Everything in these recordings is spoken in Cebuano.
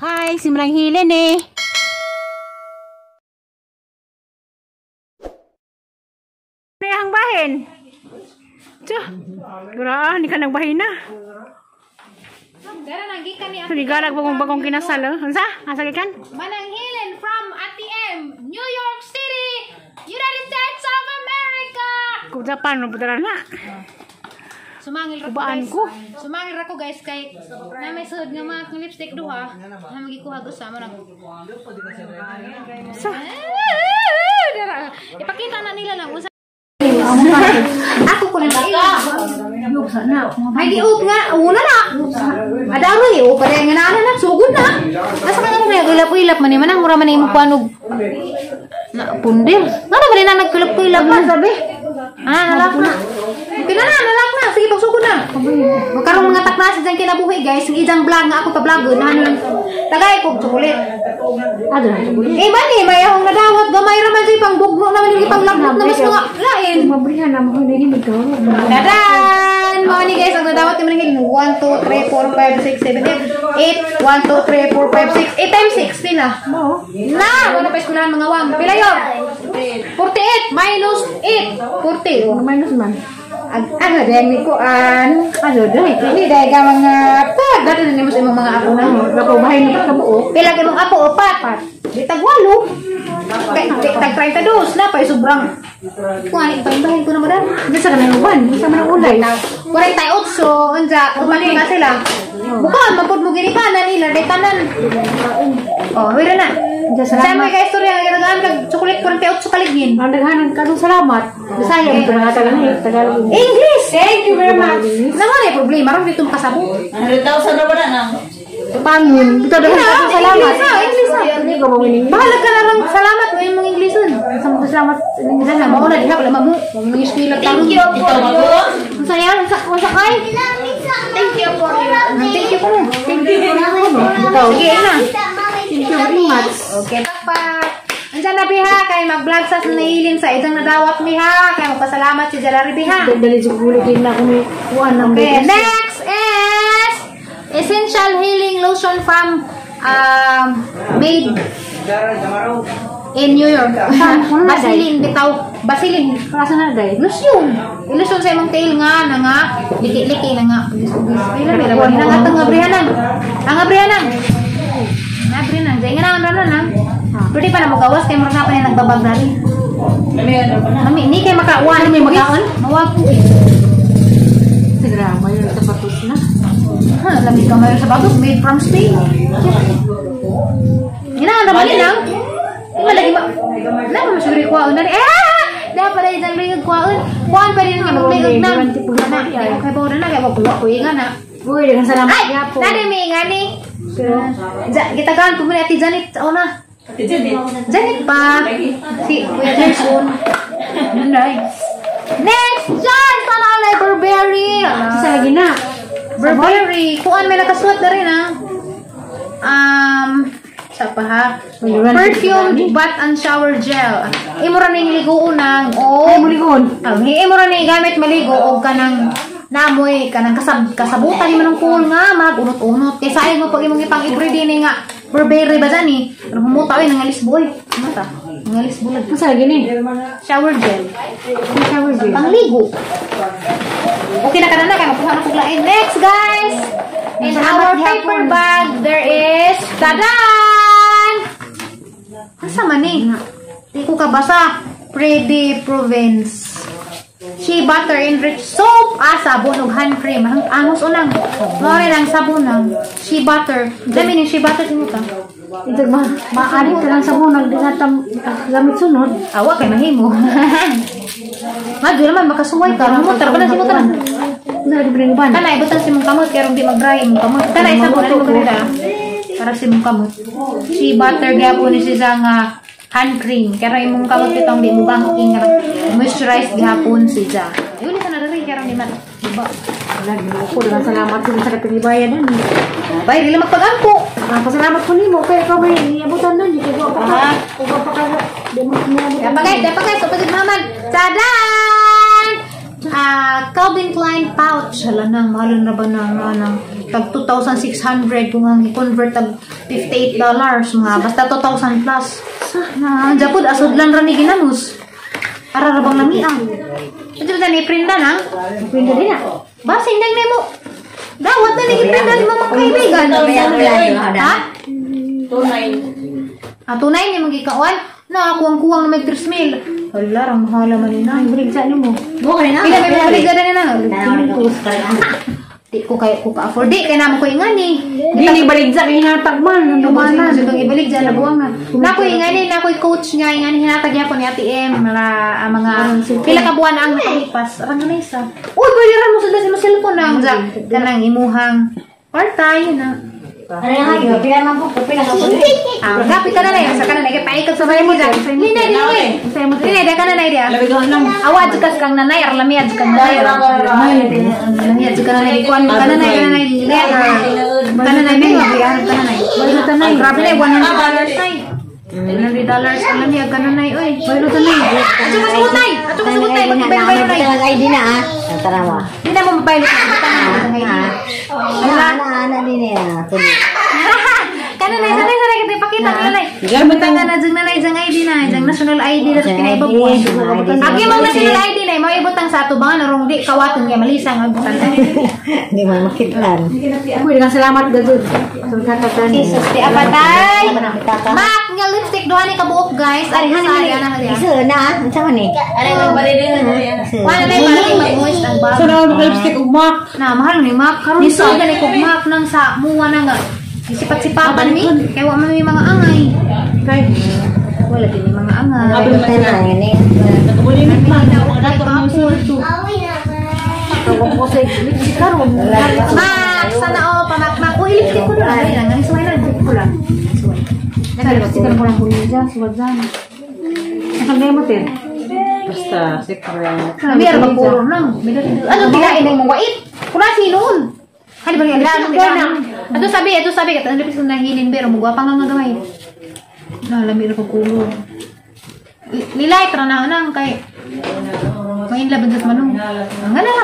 Hi, si Manang Helen eh. Ang bahin. Tiyo. Grabe, ni ka nang bahin na. Dara nang gikan ni Nigalag bagong-bagong kinasal. Oh. Unsa? Asa gikan? Manang Helen from ATM, New York City, United States of America. Kung Japan, maputara na. Sumangil ra ko Ubaan guys. ko. Sumangil ra ko guys kay na may sud nga mga akong lipstick duha. Na magikuha ko sa mo nag. Sa? Dara. Ipakita na nila na unsa. Ako ko na Na. Ay giup nga, una na. Adamo eh, o pa nga na na, sugod na. Asa ka nga may ilap-ilap man ni manang mura man imong kuanog. Na pundir. Ngano man na nagkulap-kulap man sabi. Ah, nalak na. Okay na na, nalak na. Sige, pagsugod na. Karong mga taknasin dyan kinabuhi guys, ang idang vlog nga ako pa-vlog na ano. Tagay ko chocolate. Ano na chocolate? Eh man eh, may akong nadawat gamay ra man siya pang bugno naman yung pang lagnot na mas mga lain. Mabrihan na mo hindi mo to. Tadan! Mga ni guys, ang nadawat ni Manang Helen. 1, 2, 3, 4, 5, 6, 7, 8. 1, 2, 3, 4, 5, 6. 8 times 6, na. Na! Wala pa eskwelahan mga wang. Pila yun? 48 minus 8. 40. Oh. Minus man. Ano, dahil ni Kuan. Ano dahil? Hindi dahil ka mga pag. Dati na nimo sa imong mga apo na. Ako bahay na kabuo. Pila ka imong apo, upat. Di tagwalo. Tag 32 na pa sobrang. Kuan, ipaimbahin ko na mo dan. Hindi sa kanang uban, sa manang ulay. 48, unsa, upat na sila. Bukan, mapud mo gini kanan ila, day tanan. Oh, wira na. Diyan, Sa salamat. may ka-istorya nga gitagaan kag chocolate 48 kaligin. Ang daghanan kadong salamat. Bisaya mo mga Tagalog, Tagalog. English. Thank you very much. Naman ay problema ron dito makasabot. 100,000 na ba na nang? Pangon, ito daghan kadong salamat. English ah, English ah. Hindi ko mawinin. Bahala ka na lang salamat mo yung mga Englishon. Sa mga salamat. Isa na mo na diha pala mo. Mga eskwela Thank you for your... Unsa yan? Unsa unsa kay? Thank you for your... Thank you po. Thank you for Sige na. Thank you very much. Okay, pakpak. Andiyan na biha kay mag-vlog sa nailin sa idang nadawat miha kay magpasalamat si Jalari biha. Dali sa gulo din na kung may kuan ng Okay, next is Essential Healing Lotion from made in New York. Basilin bitaw, basilin. Asa na day? Lotion. Lotion sa imong tail nga na nga liki-liki na nga. Pila mila ba na nga tang abrihanan. Ang abrihanan. Abrihanan. Dai nga na na na. Pwede pa na mogawas kay murag na pa na nagbabag dali. Mami, ni kay makawan May makaon? Mawag ko eh. Sigra, mayon sapatos na. Ha, lamig ka mayon sapatos made from Spain. Ina ang ramali lang. Di malagi ma. Na mo siguro kuwaon na. Eh! Dapat ay isang ringag kuwaon. Kuwaon pa rin nga magligag na. Na, kay bawo na kay magkuwa ko inga na. Uy, daghang salamat Ay, gyapon. nade may nga ni. Pero Ja, gitagaan ko muna ati Janet sa una. Janet pa. Si Kuya Jason. Nice. Next, Jan! Sana all ay Burberry. sa lagi na. Burberry. Kuan may nakasuot na rin ah. Sa pa ha? Perfumed bath and shower gel. Imo ra ning ligoon nang o Ay, muligon. Ang imo ra ning gamit maligo og kanang namoy kanang kasabutan nimo ng pool nga mag unot-unot. Kay sayo mo pag imong ipang everyday ni nga Burberry ba dyan eh. Pero humuta oy nangalis boy. Humuta. Nangalis bulag. Sa lagi ni. Shower gel. Shower gel. Pangligo. Okay na ka na kay makuha na kog lain. Next guys. In Salamat our paper gyapon. bag there is tadan. Asa man ni? Di ko kabasa. Pretty Province. Shea butter enriched soap, ah, sabon ug hand cream. Ang angos unang. Mao rin ang sabon ang shea butter. Dami ni shea butter sino ta? Ito ma maadik ka lang sa munag di na tam gamit sunod. Awa kay mahimo. Madyo naman makasuway ka. Humutar ba na si mutar? Sa lagi ba Kana ibutan si mong kamot kay di mag-dry imong kamot. Kana isa po mo ganita. Para si mong kamot. Shea butter gyapon ni siya nga hand cream. Kaya imong kamot bitong di mo bangking moisturize gihapon siya. Yun sa na diri kay di man. Diba? Lagi ko daghang salamat ko sa katibayan dan. Bay dili magpagampo. Ah, pasalamat ko nimo kay ikaw may iabutan nun, di ko pa ka. Ko pa ka. Di mo mo. Dapat guys, dapat guys, upod maman. Tadan! Ah, Calvin Klein pouch. Hala nang mahal na ba na nang Tag 2,600 kung ang i-convert tag $58 mga basta 2,000 plus. Na japod asudlan ra ni ginanus. Ara ra bang lami ang. Ito ba ni prinda na? Prinda din na. Basta inday na mo. Dawat na ni prinda ni mga kaibigan. Ha? 29. Ah, tunay ni magikawan. Na ako ang kuwang na may 3,000. Hala, rang mahala man ni na. Baligsa nimo. Mo ka na. Pila may baligsa na na. Di ko kay ko ka-afford. Di kay namo ko ingani. Dili baligsa kay hinatag man. Ang Dumanan dumanan. sa itong ibalik dyan, labuang na. Nakoy ingani, nakoy coach nga, ingani hinatag yapon ni Ate M, mga, ang mga, pila ka buwan ang nakalipas. Arang na isa. Uy, pwede rin mo sa mo cellphone na ang dyan. Kanang imuhang part-time na. Ah, gapi ka na na, sa ka na na, paikot sa bahay mo dyan. Linay, linay. Linay, da ka na na, dia. Awa, dyan kang nanay, arlami, adyo kang nanay. Arlami, adyo ka nanay, kuan ka nanay, ka nanay, letter. Ka nanay, may mabiyahan ka nanay. Ay, grabe na, $100 nay. $100 ang lami, ka nanay, oy. Adyo ka sugot nay, adyo ka sugot nay, magbaylo nay. ID na ah. Tara mo. Hindi na mo mabaylo. Ana ana din eh. Kana nay, sanay sanay kita ipakita ka nanay. Butang na jang nanay jang ID na, jang national ID na sa pinaibabuan. Agi mong national ID na, mo ibutang sa atubangan arong di kawaton nga malisa nga ibutang. Hindi mo makitaan. Uy, daghang salamat gajud. Sa Jesus, di apatay. Mak nga lipstick duha ni kabuok guys. Ari hani ana hani. Isa na ah. Unsa man ni? Wala na para kay mag-moist ang bag. Sa na lipstick ug mak. Na mahal ni Mak. Karon ni gani kog Mak nang sa muwa na nga. Isipat-sipatan mi kay wa man mi mga angay. Kay Wala din mi mga angay. Tanan ni. ko sa lipstick karon. Mak, sana o pamakmak. Uy, lipstick ko na. Ay, nang suway na lipstick ko lang. Suway. Sa lipstick karon ko lang kunin suwad dyan. Asa mo te? Basta, secret. Kami ara magpuro nang. Ano tilain ng mong wait? Kuna sinon. Hali ba niya? Ato sabi kita lipstick na hilin pero mugwapa nga nga gamay. Na lami ra pagkulo. Nilay tra na nang kay main laban sa manong. Nga na.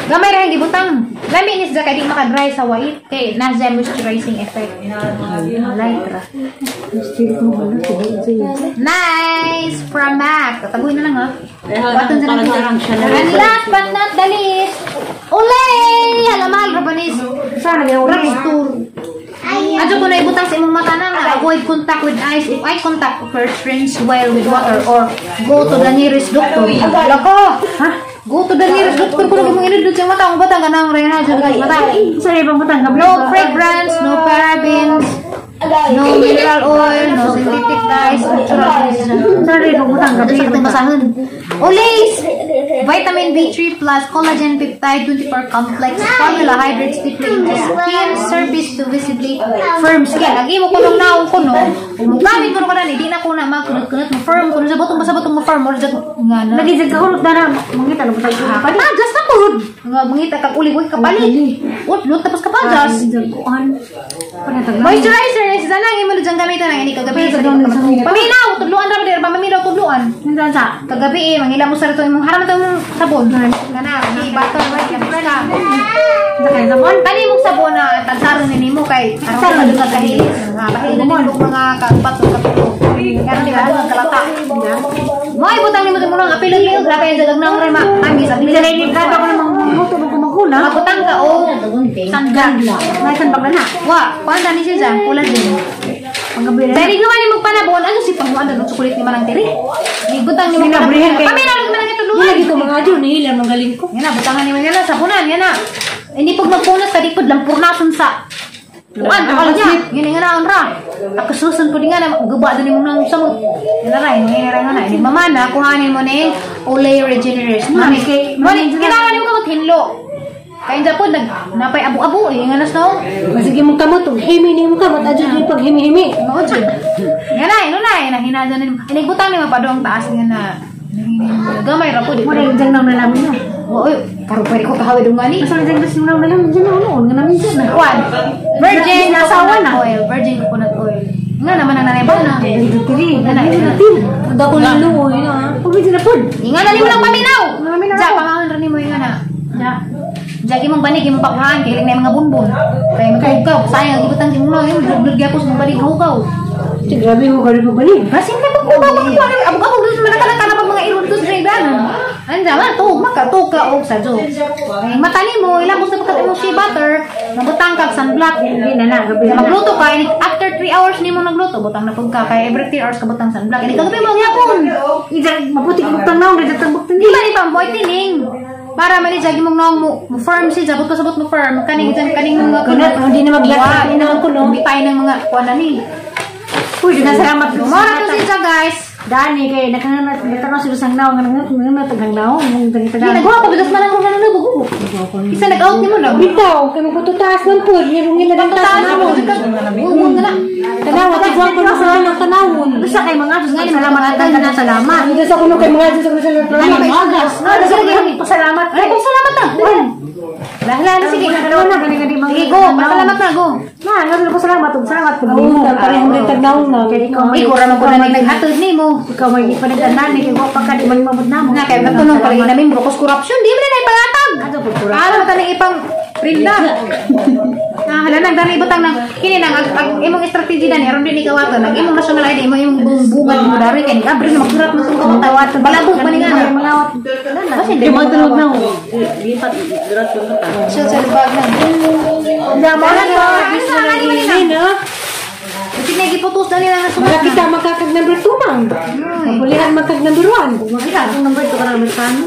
Gamay ra gibutang. Lami ni siya kay di maka-dry sa white kay na siya moisturizing effect. Light ra. Nice from Mac. Tataguin na lang ha. Waton sa lang. And last but not the least, Olay! Hala mahal rabanis. Sana gyud Drugstore. Adyo ko na ibutang sa imong mata na avoid contact with eyes. If eye contact occurs, rinse well with water or go to the nearest doctor. Lako! Ha? Go to the nearest doctor kung imong inudlot sa mata. Ang bata ganang rayna sa mata. Sa ibang butang No fragrance, no parabens, no mineral oil, no synthetic dyes, natural. Sa ibang butang Sa katong basahan. Olays! Vitamin B3 plus collagen peptide 24 complex formula hydrates deeply into skin surface to visibly firm skin. Lagi mo kunong naong kuno. Gamit ko na di na ko na magkunot-kunot mo firm kuno sa botong basta botong mo firm or nga na. Lagi jud kahulot na na mangita na butang Ah, patagas na po. Nga mangita kag uli ko kapalit. Ut, tapos kapagas. Kuan. Panatag na. Moisturizer is danang imo dyan gamitan ang ini kagabi sa paminaw tudluan ra ba paminaw tudluan. Minsan sa Kagabi eh, mangila mo sa rito imong haram to imong sabon. Kana, di bato ba ka. Sa kay sabon. Kani imong sabon na tagsaron ni nimo kay aron ka kahilis. Ha, bahil na nimo mga kaupat o katulo. Karon di ba ang kalata. Mo ibutang nimo sa munang apilog liog grabe ang jagang nang rema. Tangis ang Minsan ay nagkata ko namang muto mo kumaguna. Mabutang ka o sandbag. May sandbag na na. Wa, kuan tani siya dyan, kulan din. Panggabi na. Dahil ikaw man magpanabon, ano si panguan ng chocolate ni Manang Teri? Ibutang nimo Sinabrihan kay- Paminaw man ang ituluan. Lagi ko mga adyo nihila magaling ko. Yan na, butangan ni Manila, sabunan, yan na. Hindi pag magpunas ka, di po lampurnason sa kuan, akala niya. Yan nga na, ra. Akasusan po din nga na, guba din mo nang sa mo. Yan na ra, yan na ra, na. Hindi mamana, kuhanin mo ni Olay Regenerist. Mani, mani, kailangan mo kamot hinlo. Kaya dyan po, napay abo-abo, eh, nga na snow. Masige mong kamot ug himi ni mo kamot adyo di pag himi-himi. Mao jud. Nga na, ino na, nahinadyan ni. Inigbutan ni mapadoong taas nga na. Gamay ra po di. Mo na yung nang nalamin no. Oy, karon pwede ko kahawid og ngani. Asa na dyan gusto nang nalamin dyan noon nga namin dyan na. Kuan. Virgin Asawa coconut na. oil. Virgin coconut oil. Nga naman ang nanay ba na? Dili, Nga na, dili nga na. na. Dako lulo ina. Pag medyo na pod. Nga na nimo lang paminaw. Paminaw Ja, ako. pamahon ra nimo nga na. Ja. Jagi mong banig imong pakuhaan kay ilang na mga bunbon. Kay matugaw, sayang ang ibutang imong naong imong dugdug gyapon sa banig hugaw. Grabe mo gari pagbalik. Basin kay pagkuha mo kuha abog-abog dito man nakala pag mga iron dito sa iban. Anja man tuog maka tuog ka og sa jo. Ay mata nimo ilabos na pagkat imong shea butter, nabutang kag sunblock. Hindi na na, gabi na. Magluto ka ini after 3 hours nimo nagluto, butang na pud ka kay every 3 hours ka butang sunblock. Ini kagabi mo gyapon. Ija mabuti ka butang naong, dito tang butang Di ba ni pang whitening? Para man ni jagi mong naong mo, mo firm siya, sabot ko sabot mo firm. Kaning kaning kaning mga Kunat, hindi na maglakad, hindi na kuno. Bitay ng mga kuan na ni. Uy, di na salamat. Mora to siya, guys. Dani kay nakananat natanaw sila sang naong nga nga tagang naong mong Hindi tagang. nagwa pa bigas man ang mga nanubugo. Isa nag-out nimo na. Bitaw kay mo taas man pud ni rungin na Taas taas na namon. mo. Na. Tanawa tagwang ko sa nang tanawon. Basta kay mga Diyos nga salamat at na salamat. Dito sa kuno kay mga Diyos sa salamat. Agas. Sa kuno pasalamat. Ay, kung salamat na. Lahla na sige. Ano na gani gani mga Sige, go. Pasalamat na, go. Na, ano ko salamat ug salamat pud. Parehong rin tagnaw na. Kay ikaw Ay, kura man ko na naghatod nimo. Ikaw may ipanagdanan ni kay wa pa ka di man mamud namo. Na kay natulong pala namin brokos corruption, di mo na ipangatag. Ato pud corruption. Ano ta nang ipang rinda. Ah, hala nang dami butang nang kini nang ag, imong strategy na ni aron din ikaw ato nang imong national ID imong imong bungbungan mo dari kay abre na magsurat mo sa kawatan. Balabog man nga na. Mangawat. Kasi hindi mo Matulog na ako. Lipat, diretso na ta. Siya sa lubag na. Damo na to. Ano Kasi nagiputos na nila nga sumat Wala kita makakag number 2 man. Mapulihan makag number 1. Makita akong number 2 ka Amerikano.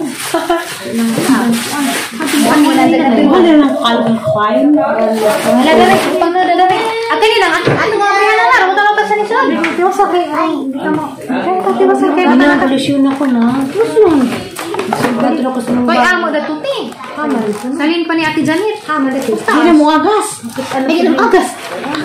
Wala nang Calvin Klein. Wala na rin. Pang na na rin. Ang kanina, ano nga ang na lang. Wala pa sa nisod. Tiwas sa kay ay hindi ka mo. Kaya tiwas sa kay Ano ang solusyon ako na? Solusyon. Gato na ko sa Koy amo da tuti. Salin pa ni Ate Janet. Hama dito. Hindi na mo agas. Ay, ilang agas.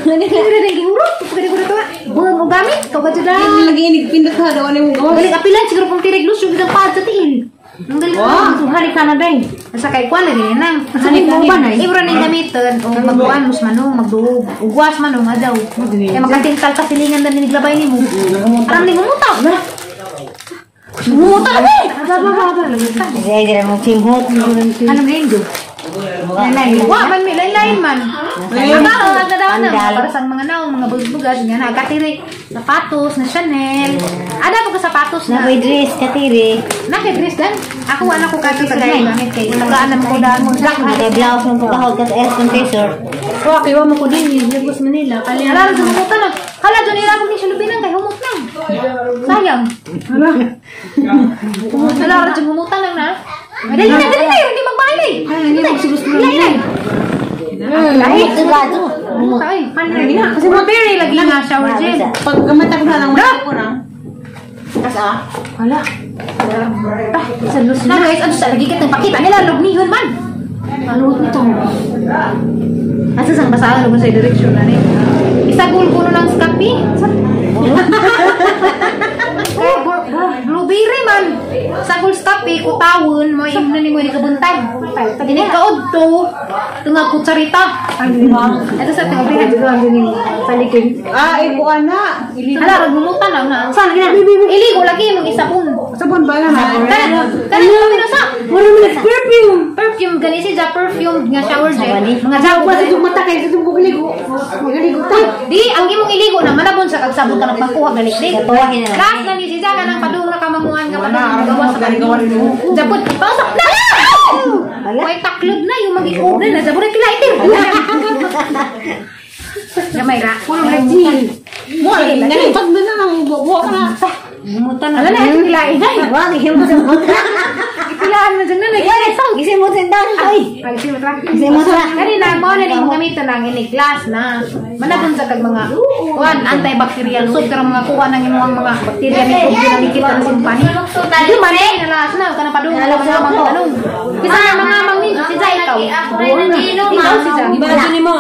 Hindi na rin gihurot. Pagkadi ko na to. Buwan mo gamit. Ikaw ba dyan? Hindi lagi inig pindot ha. Daw ano yung gawas. Balik apilan. Siguro pong tirig lus. Yung pad sa tiil. Ang galing Wow. Hari ka na day. Sa kay kwan lagi nang. Hani mo ba na? Ibro ning gamiton o magkuan mus manong magduog. Ugwas manong nga daw. Kaya makatintal ka silingan na niniglabay nimo. Aram ning humuta. Humuta lagi. Sige, dira mo simhot. Ano rin do? Lain-lain. Wa man mi lain-lain man. Aba, ang daw na para sa mga naong mga bugbugas nga na katiri sapatos na Chanel. Ada ko sapatos Na na. may dress katiri. Na kay Chris dan. Ako wala ko kadto sa gay gamit kay tagaan naman ko daan mo. Kay blouse mo pagkahog ka sa air compressor. Wa kay wa mo ko din Lagos Manila. Kali Hala, humutan na. Hala, doon nila ni sulubinan kay humot na. Sayang. Hala. Hala, radyo humutan lang na. Dali na, dali na, hindi magbahay. Ay, hindi mo siguro Lain na. Ay, ito ba ito? Ay, kasi blueberry lagi nga shower gel. Pag gamata ko na lang, wala ko na. Hala. Sa lus na guys, ano sa lagi kitang pakita nila lugnihon man. Ano ito? Asa sang basahan mo sa direksyon na ni. Isagol ko ng skapi. Blueberry man. Sagol skapi kutawon mo imna nimo ni kabuntag. Dili kaudto tunga kutsarita. Ito sa tinga Ah, eh, buwan na. Ili. Hala, ragumutan na na. Saan gina? Iligo lagi imong isapon. Sabon ba na? Kana, kana kami na sa. Mura mo nag perfume. Perfume gani siya perfume nga shower gel. Mga Jaw ba sa itong mata kay sa itong gugaligo. Magaligo ta. Di ang imong iligo na manabon sa kag sabon ka ng pagkuha galit di. Katuwa na. Last na ni siya kanang padung na kamanguan nga padung gawa sa Japon. Pausa. Na! May taklod na yung magikuog na na Japon kila itim. Gamay ra. Puro lagi. Mo, nalipad na na ang buwa ka na. Humutan na. Ala na ito kila inay. Wa, gisimot sa mata. Ipilaan mo dyan na nag Gisimot sa daw. Ay, Ay, sige, tra. gisimot sa. Kani na mo na imong gamiton ang ini glass na. Manabon sa kag mga kuan antibacterial soap karong mga kuha ng imong mga bakterya mikrobyo na nikita na simpani. Di man eh na last na kanang padung mga mga tanong. Bisa na mga mang ninyo si Jai ikaw. Ikaw si Jai. Imagine mo.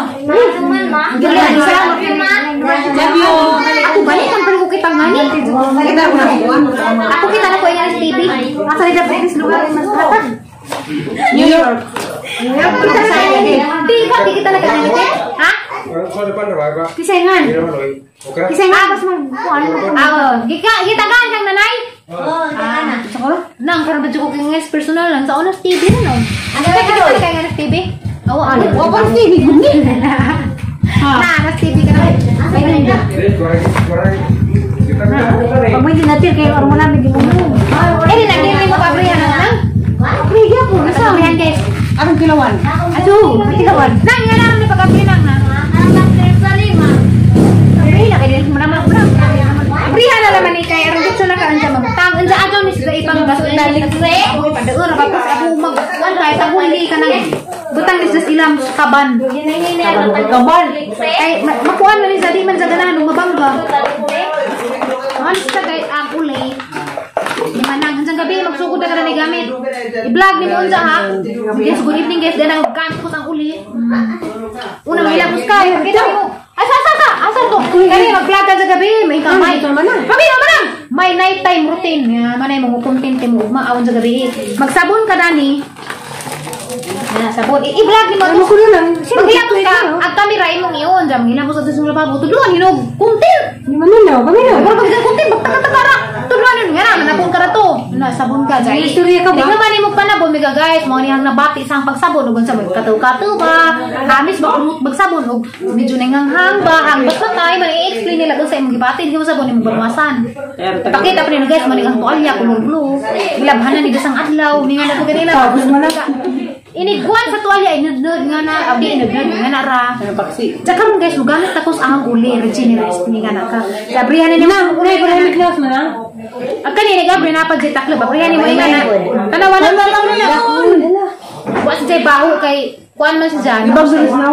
Love you. Ako balik ang pero ko kita ngani. Kita ko na kuwan. Ako kita na ko yung TV. Asa nila British lugar mas hatag. New York. Di ka di kita na kanang Ha? Kisengan. Okay. Kisengan mas mag kuan. Ako, gika gitagaan kang nanay. Oh, Ah, nang karon ba ko kay personal lang sa onas TV na no. Ano ba kay nga TV? Oo, ano? Wa TV gud ni. Na, nas TV ka na. Pag may dinatil kayo armo namin di mo. Eh, di nagdiri mo pabrihan na lang. Priya po Nasa abrihan guys. Anong kilawan? Ato, tilawan. Nang nga naman ni pag-abrihan na. Abrihan na kay mo naman ko. Abrihan na naman ni kay aron gusto na ka anja magtang anja adto ni sa ipang gasto Padaur ra pa sa mag kuan kay taguli ka nang butang ni sa ilang kaban. Kaban. Ay makuan man ni sa di man sa ganahan ug mabangga. Ano sa guys ang uli. Manang hanggang gabi magsugod na ka na ni gamit. I-vlog ni mo unsa ha. Yes, good evening guys. Danang gamit ko sang uli. Una mahilabos ka. Ipakita mo. Asa asa asa asa to. Kani mag-vlog ka sa gabi, may kamay. Gabi na manang. May nighttime routine. Ya, manay mo content mo ugma awon sa gabi. Magsabon ka dani. Na sabon. I-vlog ni mo. Ano ko na lang? Maghilabos ka. Ang kamera imong iyon. Jam hilabos sa sa lababo. Tudluan hinog content. Di man na, kami na. Pero pag isang kunti, magtaka-taka ra. Tudluan yun nga na, manabon ka na to. Na, sabon ka, jay. Istorya ka ba? Di naman mo panabon, miga guys, mga niyang nabati isang pagsabon, ug unsa magkataw-kataw ba, hamis ba, kumot magsabon, ug medyo nanganghang ba, hangbat ba tayo, man i-explain nila kung sa imong gibati, hindi mo sabon, imong barwasan. Pakita pa nila guys, maning ang tuwalya, kulong blue. Gilabhanan ni dasang adlaw, ni nga na po ganina. Tapos man na. Inigwan sa tuwalya, inudnod nga na, abdi, inudnod nga na ra. Paksi. Tsaka ron guys, mugamit tapos ang uli, regenerate ni nga na ka. Sabrihan ni mo, Unay ko na glass man ha. Ang kanina gabi na pag taklo ba priyan mo inga na. Tanawa na na. Wa sa jay baho kay kuan man si Jan. Ibang bilis na.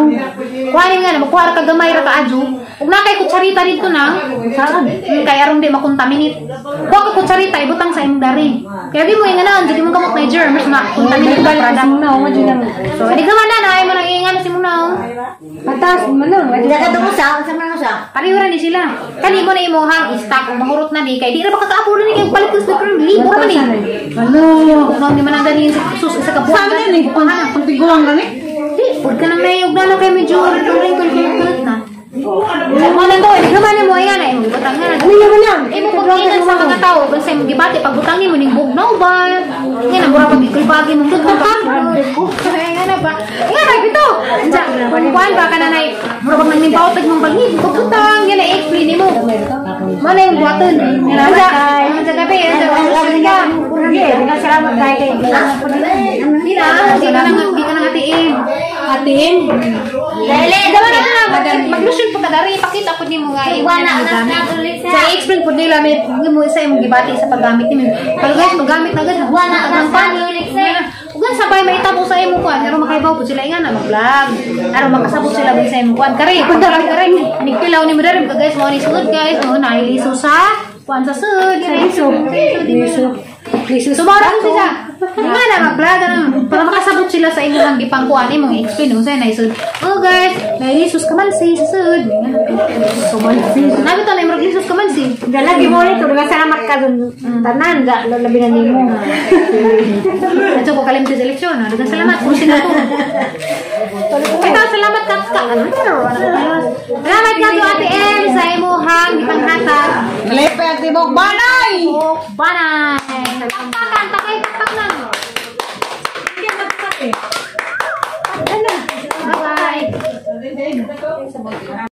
Kuan nga na makuha ra ka gamay ra ka adyo. Ug na kay kutsarita dito na. Saan? Kay aron di makontaminate. Kuha ka kutsarita ibutang sa imong dari. Kaya di mo inga na di mo kamot na germs na contaminate ka product. Mo na, mo dyan lang. So di ka man na ay mo nang inga na si mo na. Patas mo na. Nagkatong usa, unsa man usa? Pareho ra ni sila. Kani mo na imuhang i-stock ug mahurot na ni kay di ra makakaapuro ni kay palit ko sa libo ra man ni. Ano? Ano ni man ang ganin sa sus isa ka buwan. Saan yan eh? Pagtiguang gani? Di, pag ka nang nayog na lang kay medyo wrinkle na. Mo na to, hindi naman mo ayan ay butang nga. Ano naman lang? Eh mo pag-ingan sa mga tao, basta imong gibati pagbutangin mo ning bugnaw ba? Nga na mura pag ikulbagi mong dugtong ka. Nga na ba? Nga na bito. Unsa kuan ba kana nay mura pag nagnimpaw tag mong pagngib pagbutang nga na i-explain nimo. Mo na yung buhaton. Nga na unsa gabi, unsa ka. Salamat kay kay. Di na, di ka nang atiin. Atiin. Lele, dawa na na mag-lotion pa ka dari pakita pud nimo nga imong Wala na gamit. sa Sa i-explain pud nila may mo sa imong gibati sa paggamit nimo. Pero guys, magamit na gud. Wala na ang sa Ugan sabay maitabo sa imong kuan, aron makaibaw pud sila inga na mag-vlog. Aron makasabot sila sa imong kuan. Kare, kare, kare. Nigpilaw nimo dari guys, mo ni sud guys, mo na iliso sa kuan sa sud. Liso. Liso. Liso. Sumara ko siya. Nga na mag-vlog ano, para makasabot sila sa imong gipangkuan imong i-explain unsa na isud. Oh guys, nailisos ka man si sud. Kamansi. Nabi to na imong lisos ka man si. Lagi mo nito, salamat ka dun. Tanan, labi na nimo. Adto ko kalimti sa eleksyon. Daghang salamat kung sino to. Ito, salamat ka ka. Salamat ka to Ate M sa imuhang gipanghatag. Malipay ang tibok banay! Banay. Takpakan, takay takpak lang. Bye-bye.